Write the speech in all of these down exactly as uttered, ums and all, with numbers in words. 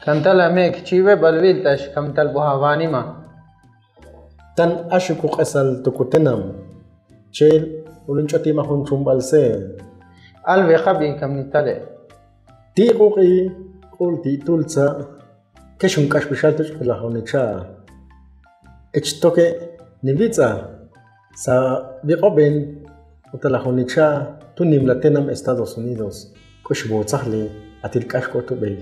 Kantal a mek chiwebal wiltax kamtal buha wanima. Tan axi kuk'esal tukutenam chel ulun ch'otima jun chumbal se. Alwe jabi kamnitale. Ti' quq'i k'ul ti' tultza. Kexun k'axpixal tuch' utalajon icha'. Ech toke niwitza sa' wiq'oben utalajon icha' tunim la tenam Estados Unidos. K'ux wotzajli atil k'ax k'otubey.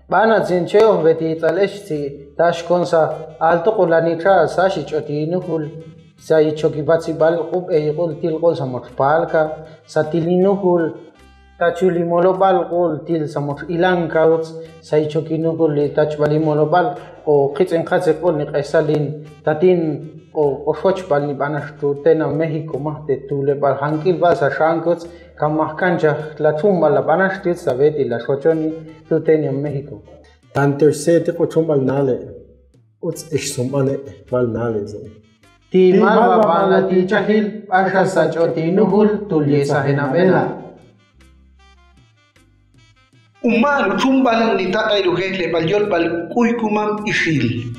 B'ana tsin che'oj weti tz'al ex tsi taxkon sa' altoqolan icha' sa' xi ch'oti nujul sa' ichoki watzib'al q'ub'ey q'ul til q'ul sa' moch palka sa' til inujul. Tachul imolob'al q'ul til sa' moch ilan kawtz sa' ichoki nujul li tachb'al imolob'al o qitz'in qatzi q'ul niq'esalin tatin o oxochb'al nib'anax tutenam México majte tuleb'al jank'ilb'al sa' xankutz. Kamaj kanchaj la chumb'al la b'anax titz sa' weti la xochoni tutenam México. Tanto xse ti' k'u chumb'al nale'. Utz ex sumb'ane' b'al nale' se. Ti' malwa b'an la ti' chajil b'axa sa' ch'oti nujul tul yesajena b'ela. Uma'n uchumb'al nitaq'ay rujejleb'al yolb'al k'uy kumam ixil.